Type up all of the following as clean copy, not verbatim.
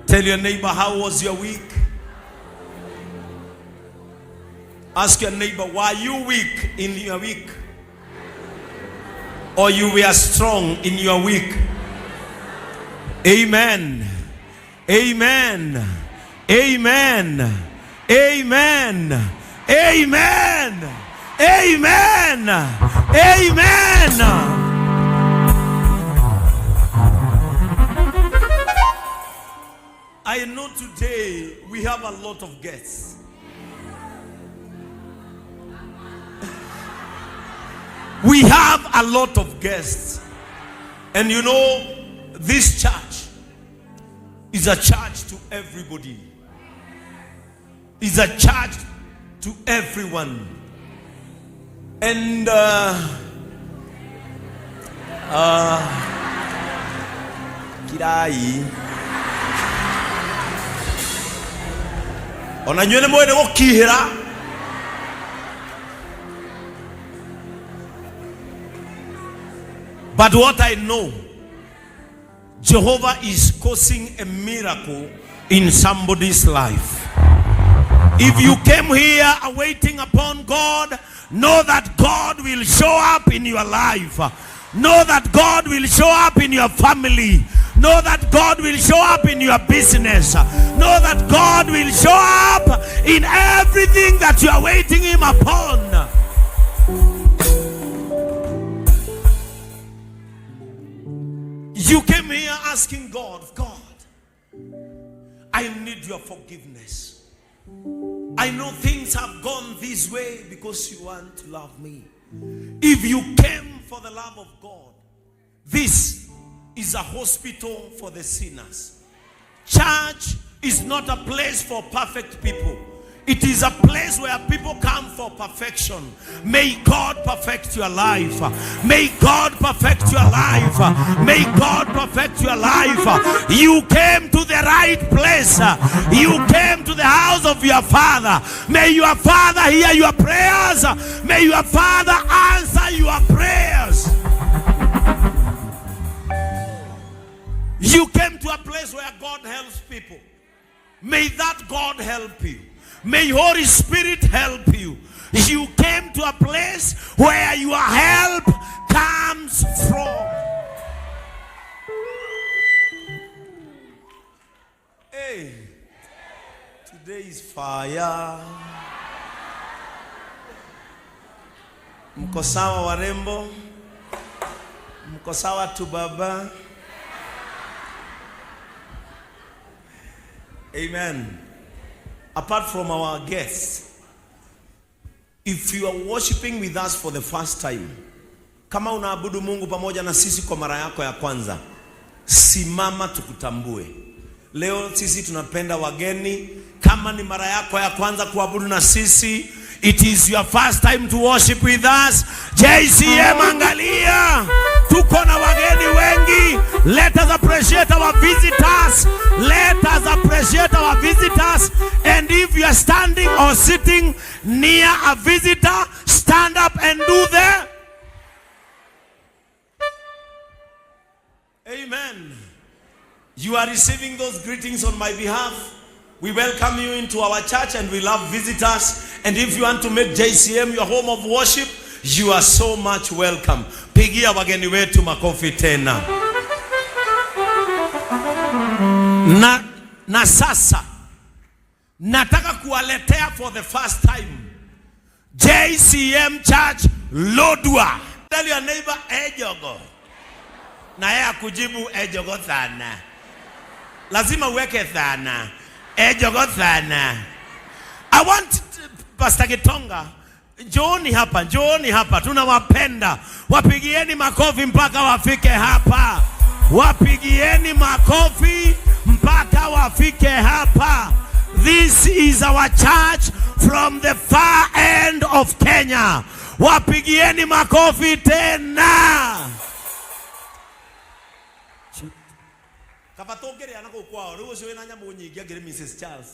Tell your neighbor, how was your week? Ask your neighbor, were you weak in your week? Or you were strong in your week? Amen. Amen. Amen. Amen. Amen. Amen. Amen. I know today we have a lot of guests. We have a lot of guests. And you know, this church is a church to everybody. It's a church to everyone. And kirai ona inyuĩ nĩ mũĩ nĩ gũkihĩra. But what I know, Jehovah is causing a miracle in somebody's life. If you came here awaiting upon God, know that God will show up in your life. Know that God will show up in your family. Know that God will show up in your business. Know that God will show up in everything that you are waiting Him upon. You came here asking God, God, I need your forgiveness. I know things have gone this way because you want to love me. If you came for the love of God, this is a hospital for the sinners. Church is not a place for perfect people. It is a place where people come for perfection. May God perfect your life. May God perfect your life. May God perfect your life. You came to the right place. You came to the house of your father. May your father hear your prayers. May your father answer your prayers. You came to a place where God helps people. May that God help you. May Holy Spirit help you. You came to a place where your help comes from. Hey, today is fire. Mko sawa warembo? Mko sawa tu baba? Amen. Apart from our guests, if you are worshiping with us for the first time, kama unaabudu Mungu pamoja na sisi kwa mara yako ya kwanza, simama tukutambue. Leo sisi tunapenda wageni. Kama ni mara yako ya kwanza kuabudu na sisi, it is your first time to worship with us. JCM, angalia, tuko na wageni wengi. Let us appreciate our visitors. Let us appreciate our visitors. And if you are standing or sitting near a visitor, stand up and do the Amen. You are receiving those greetings on my behalf. We welcome you into our church and we love visitors. And if you want to make JCM your home of worship, you are so much welcome. Pigia wageni wetu makofi tena. Na sasa nataka kuwaletea for the first time JCM Church Lodwar. Tell your neighbor ejogo. Na yeye akujibu ejogo sana. Lazima uweke sana. Ejogo sana. I want Pastor Gitonga, njooni hapa, njooni hapa, tunawapenda. Wapigieni makofi mpaka wafike hapa. Wapigieni makofi mpaka wafike hapa. This is our church from the far end of Kenya. Wapigieni makofi tena. Kaba tũngĩrĩa na kũu kwao rĩu ũcio wĩna nyamũ nyingĩ angĩrĩ Mrs. Charles.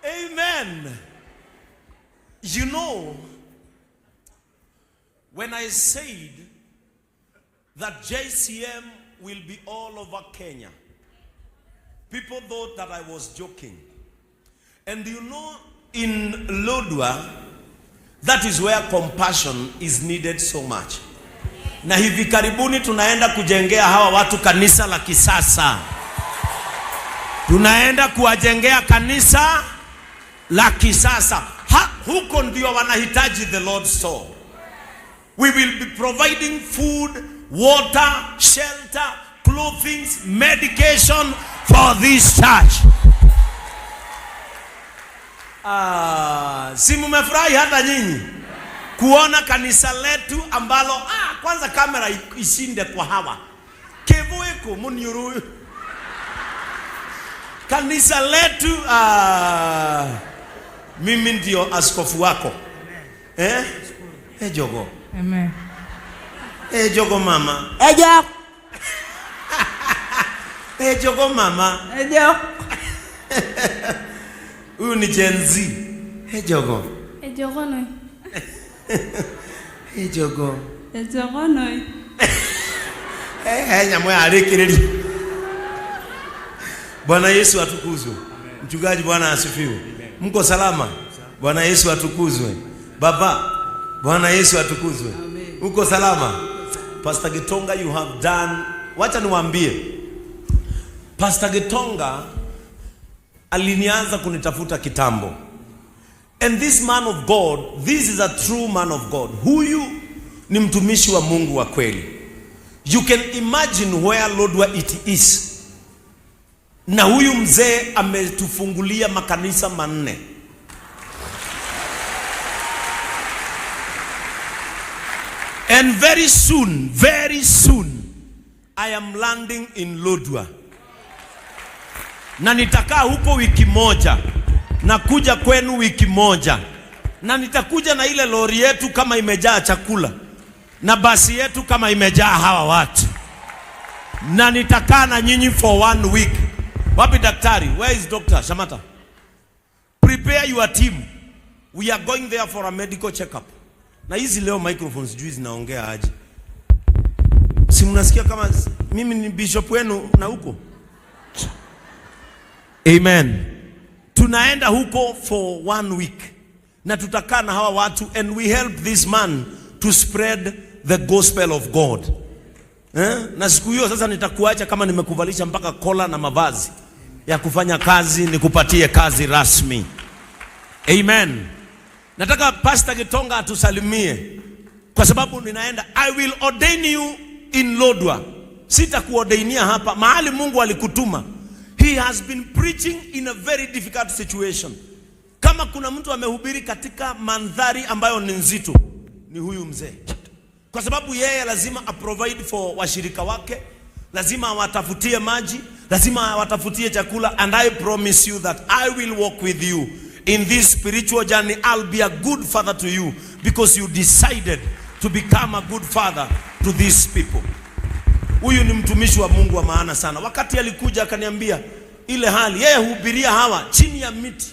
Amen. You know, when I said that JCM will be all over Kenya. People thought that I was joking. And you know, in Lodwar, that is where compassion is needed so much. Na hivi karibuni tunaenda kujengea hawa watu kanisa la kisasa. Tunaenda kuwajengea kanisa la kisasa. Huko ndio wanahitaji the Lord's store. We will be providing food, water, shelter, clothing, medication for this church. Ah, si mumefurahi hata nyinyi kuona kanisa letu ambalo kwanza kamera ishinde kwa hawa kevuiko muniuru kanisa letu. Mimi ndio askofu wako, eh? Eh, jogo. Amen. Eh, jogo mama. Ejok. Eh, jogo mama. Ejok. Huyu ni Gen Z. Eh, jogo. Ejogonoi. Eh, jogo. Ejogonoi. Eh, eh, nyamwe arĩkĩrĩria. Bwana Yesu atukuzwe. Mchungaji, Bwana asifiwe. Mko salama? Bwana Yesu atukuzwe. Baba, Bwana Yesu atukuzwe. Uko salama? Pastor Gitonga, you have done. Wacha niwaambie. Pastor Gitonga alinianza kunitafuta kitambo. And this man of God, this is a true man of God. Huyu ni mtumishi wa Mungu wa kweli. You can imagine where Lodwar it is. Na huyu mzee ametufungulia makanisa 4. And very soon, very soon, I am landing in Lodwar. Na nitakaa huko wiki moja. Nakuja kwenu wiki moja. Na nitakuja na ile lori yetu kama imejaa chakula. Na basi yetu kama imejaa hawa watu. Na nitakaa na nyinyi for 1 week. Wapi daktari? Where is Doctor Shamata? Prepare your team. We are going there for a medical checkup. Na hizi leo microphones sijui zinaongea aje. Si mnasikia kama mimi ni bishop wenu na huko? Amen. Tunaenda huko for 1 week. Na tutakaa na hawa watu and we help this man to spread the gospel of God. Eh? Na siku hiyo sasa nitakuacha kama nimekuvalisha mpaka kola na mavazi ya kufanya kazi, nikupatie kazi rasmi. Amen. Nataka Pastor Gitonga atusalimie kwa sababu ninaenda. I will ordain you in Lodwar. Sitakuordainia hapa mahali Mungu alikutuma. He has been preaching in a very difficult situation. Kama kuna mtu amehubiri katika mandhari ambayo ni nzito, ni huyu mzee. Kwa sababu yeye lazima a-provide for washirika wake, lazima awatafutie maji, lazima awatafutie chakula. And I promise you that I will walk with you in this spiritual journey. I'll be a good father to you because you decided to become a good father to these people. Huyu ni mtumishi wa Mungu wa maana sana. Wakati alikuja akaniambia ile hali, yeye huhubiria hawa chini ya miti.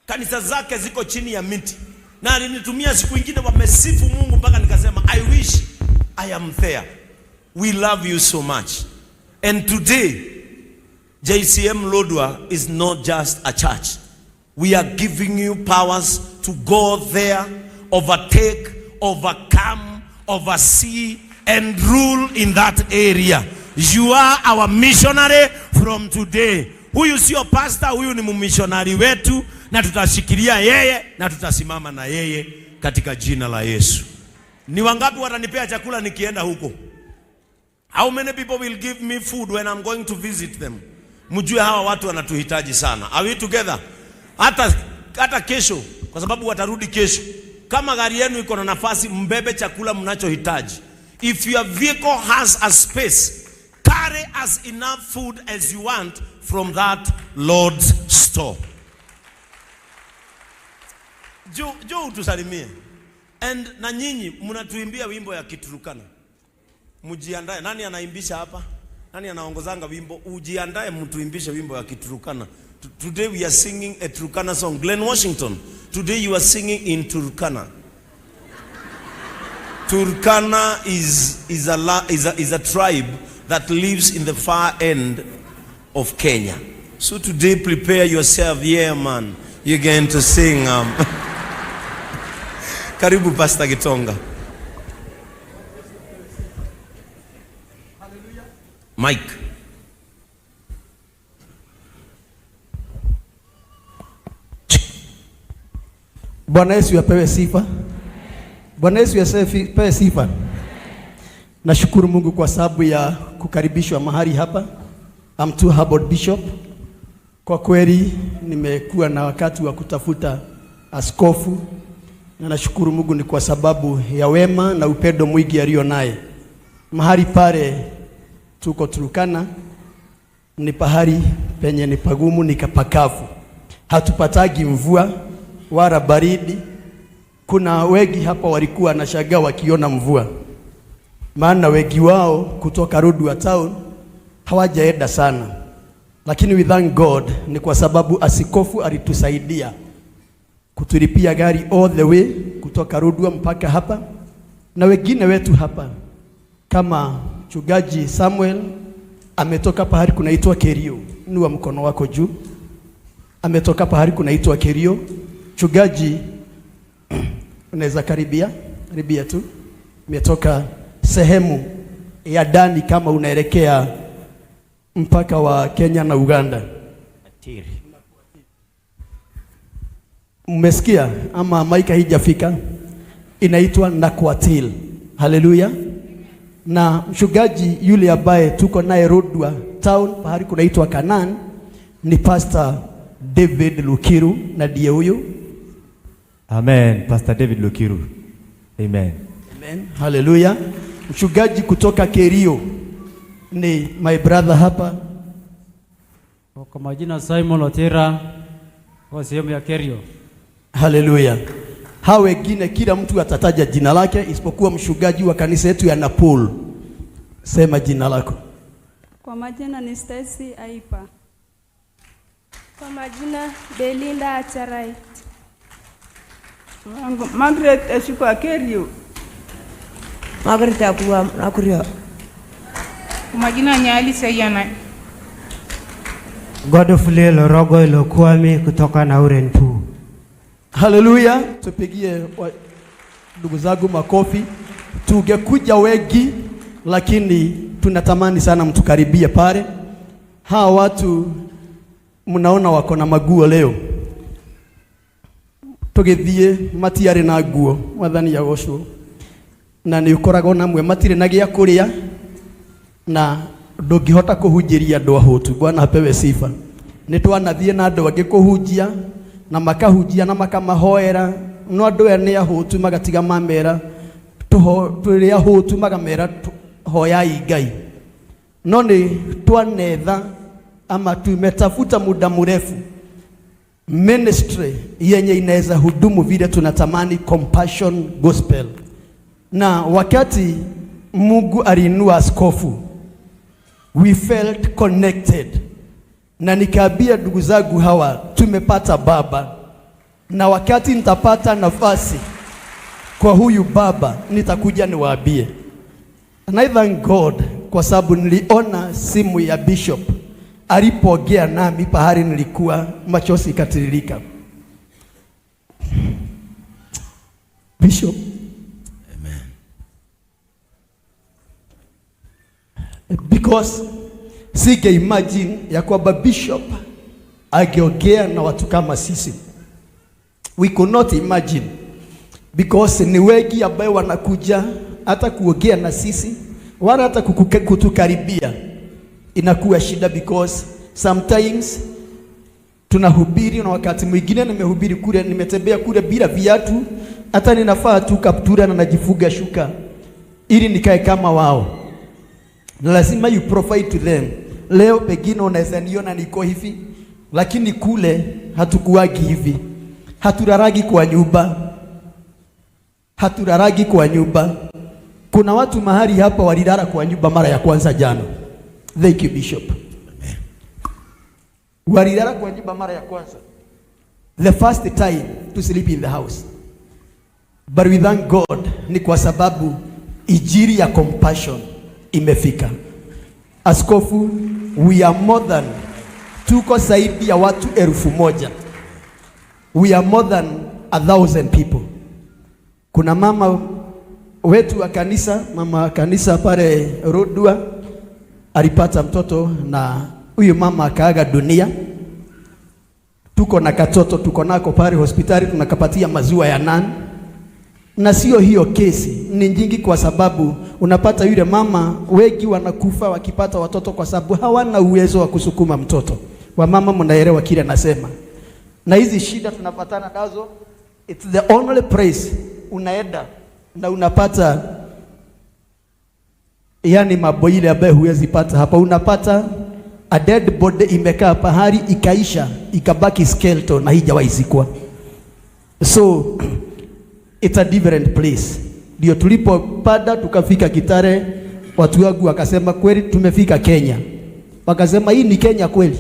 Kanisa zake ziko chini ya miti. Na alinitumia siku ingine wamesifu Mungu mpaka nikasema I wish I am there. We love you so much. And today JCM Lodwar is not just a church. We are giving you powers to go there, overtake, overcome, oversee, and rule in that area. You are our missionary from today. Huyu sio pastor, huyu ni missionary wetu, na tutashikilia yeye na tutasimama na yeye katika jina la Yesu. Ni wangapi watanipea chakula nikienda huko? How many people will give me food when I'm going to visit them? Mjue hawa watu wanatuhitaji sana. Are we together? Hata kesho, kwa sababu watarudi kesho. Kama gari yenu iko na nafasi, mbebe chakula mnachohitaji. If your vehicle has a space, carry as enough food as you want from that Lord's store. Jo, utusalimie. And na nyinyi mnatuimbia wimbo ya Kiturukana. Mjiandae. Nani anaimbisha hapa? Nani anaongozanga wimbo? Ujiandae mtuimbishe wimbo ya Kiturukana. Today we are singing a Turkana song. Glenn Washington, today you are singing in Turkana. Turkana is a tribe that lives in the far end of Kenya. So today, prepare yourself. Yeah, man, you're going to sing. Karibu, Pastor Gitonga. Mike. Bwana Yesu apewe sifa. Bwana Yesu apewe sifa. Nashukuru Mungu kwa sababu ya kukaribishwa mahali hapa. I'm too humbled, Bishop. Kwa kweli nimekuwa na wakati wa kutafuta askofu na nashukuru Mungu ni kwa sababu ya wema na upendo mwingi alio naye. Mahali pale tuko Turkana ni pahali penye ni pagumu, ni pakavu. Hatupatagi mvua wala baridi. Kuna wengi hapa walikuwa wanashangaa wakiona mvua, maana wengi wao kutoka Lodwar town hawajaenda sana, lakini we thank God ni kwa sababu askofu alitusaidia kutulipia gari all the way kutoka Lodwar mpaka hapa, na wengine wetu hapa kama mchungaji Samuel ametoka pahali kunaitwa Kerio. Inua mkono wako juu. Ametoka pahali kunaitwa Kerio. Mchungaji, unaweza karibia, karibia tu. Ametoka sehemu ya ndani kama unaelekea mpaka wa Kenya na Uganda. Atiri. Mmesikia ama maika haijafika? Inaitwa Nakwatil. Haleluya. Na mchungaji yule ambaye tuko naye Lodwar town pahali kunaitwa Kanan ni Pastor David Lukiru, na ndiye huyu. Amen. Pastor David Lukiru. Amen. Amen. Haleluya. Mchungaji kutoka Kerio ni my brother hapa. Kwa majina Simon Otira kwa sehemu ya Kerio. Haleluya. Hao wengine kila mtu atataja jina lake isipokuwa mchungaji wa kanisa yetu ya Napol. Sema jina lako. Kwa majina ni Stacy Aipa. Kwa majina Belinda Acharai. Margaret Eshikwa Kerio. Margaret Akua Nakuria. Kwa majina Nyali Sayana. Godfrey Lorogo Ilokuami kutoka Naurenpu. Haleluya. Tupigie ndugu zangu makofi. Tungekuja wengi lakini tunatamani sana mtukaribie pale. Hawa watu mnaona wako na maguo leo. Tugithie matiarĩ na nguo, Mwathani agocwo. Na nĩ ũkoragwo na amwe matirĩ na gĩa kũrĩa na ndũngĩhota kũhunjĩria andũ ahũtu. Bwana apewe sifa. Nĩ twanathiĩ na andũ angĩ kũhunjia na makahunjia na makamahoera, no andũ aya nĩ ahũtu magatiga mamera tũrĩ ahũtu magamera hoyai Ngai. No nĩ twanetha ama tumetafuta muda mrefu ministry yenye inaweza hudumu vile tunatamani, Compassion Gospel. Na wakati Mungu aliinua askofu, we felt connected. Na nikaambia ndugu zangu hawa, tumepata baba. Na wakati nitapata nafasi kwa huyu baba, nitakuja niwaambie. And I thank God kwa sababu niliona simu ya bishop alipoongea nami pahali nilikuwa, machozi ikatiririka. Bishop. Amen. Because sige imagine ya kwamba bishop angeongea na watu kama sisi. We could not imagine. Because ni wengi ambao wanakuja hata kuongea na sisi wala hata kutukaribia inakuwa shida, because sometimes tunahubiri na wakati mwingine nimehubiri kule, nimetembea kule bila viatu, hata ninafaa tu kaptura na najifuga shuka ili nikae kama wao. Na lazima you provide to them. Leo pengine unaweza niona niko hivi, lakini kule hatukuwagi hivi. Haturaragi kwa nyumba. Haturaragi kwa nyumba. Kuna watu mahali hapa walilala kwa nyumba mara ya kwanza jana. Thank you, Bishop. Amen. Walilala kwa nyumba mara ya kwanza. The first time to sleep in the house. But we thank God ni kwa sababu injili ya compassion imefika. Askofu, we are more than, tuko zaidi ya watu 1,000. We are more than 1,000 people. Kuna mama wetu wa kanisa, mama wa kanisa pale Lodwar alipata mtoto na huyu mama akaaga dunia. Tuko na katoto tuko nako pale hospitali tunakapatia maziwa ya NAN. Na sio hiyo kesi, ni nyingi, kwa sababu unapata yule mama, wengi wanakufa wakipata watoto kwa sababu hawana uwezo wa kusukuma mtoto. Wamama mnaelewa kile nasema. Na hizi shida tunapatana nazo, it's the only place unaenda na unapata yani mambo ile ambayo huwezi pata hapa. Unapata a dead body imekaa pahali ikaisha ikabaki skeleton na haijawahi zikwa. So it's a different place. Ndio tulipopanda tukafika Kitale, watu wangu wakasema kweli tumefika Kenya. Wakasema hii ni Kenya kweli,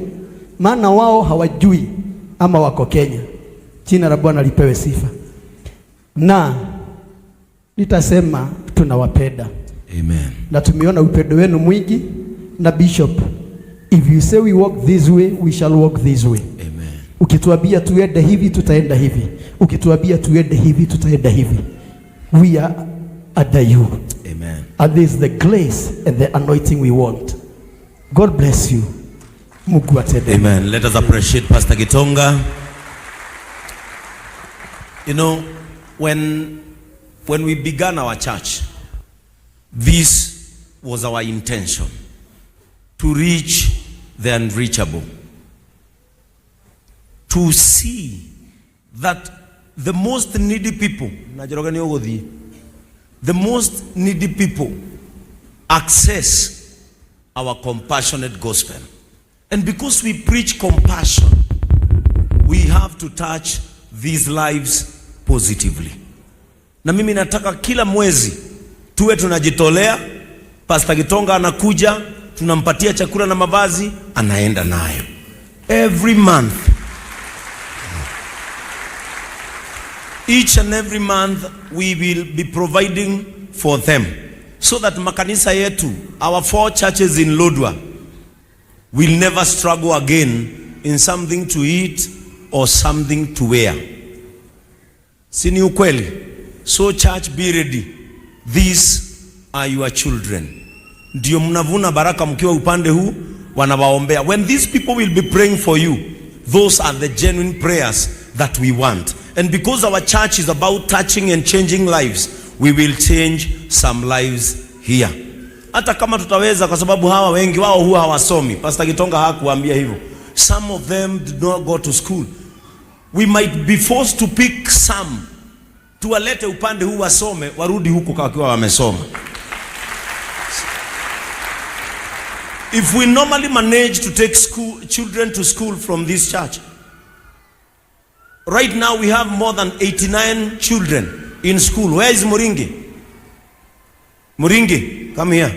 maana wao hawajui ama wako Kenya. Jina la Bwana lipewe sifa, na nitasema tunawapenda. Amen. Na tumeona upendo wenu mwingi. Na Bishop, if you say we walk this way, we shall walk this way. Amen. Ukituambia tuende hivi, tutaenda hivi. Ukituambia tuende hivi, tutaenda hivi. We are under you. Amen. And this is the grace and the anointing we want. God bless you. Mungu atende. Amen. Let us appreciate Pastor Gitonga. When we began our church, this was our intention: to reach the unreachable, to see that the most needy people, Njoroge nĩ ũgũthiĩ, the most needy people access our compassionate gospel. And because we preach compassion, we have to touch these lives positively. Na mimi nataka kila mwezi tuwe tunajitolea. Pastor Gitonga anakuja, tunampatia chakula na mavazi, anaenda nayo. Every month. Each and every month we will be providing for them, so that makanisa yetu, our 4 churches in Lodwar, will never struggle again in something to eat or something to wear. Si ni ukweli? So church, be ready. These are your children. Ndio mnavuna baraka mkiwa upande huu, wanawaombea. When these people will be praying for you, those are the genuine prayers that we want. And because our church is about touching and changing lives, we will change some lives here. Hata kama tutaweza, kwa sababu hawa wengi wao huwa hawasomi. Pastor Gitonga hakuambia hivyo. Some of them did not go to school. We might be forced to pick some, tuwalete upande huu wasome, warudi huku wakiwa wamesoma. If we normally manage to take children to school from this church, right now we have more than 89 children in school. Where is Muringi? Muringi, come here.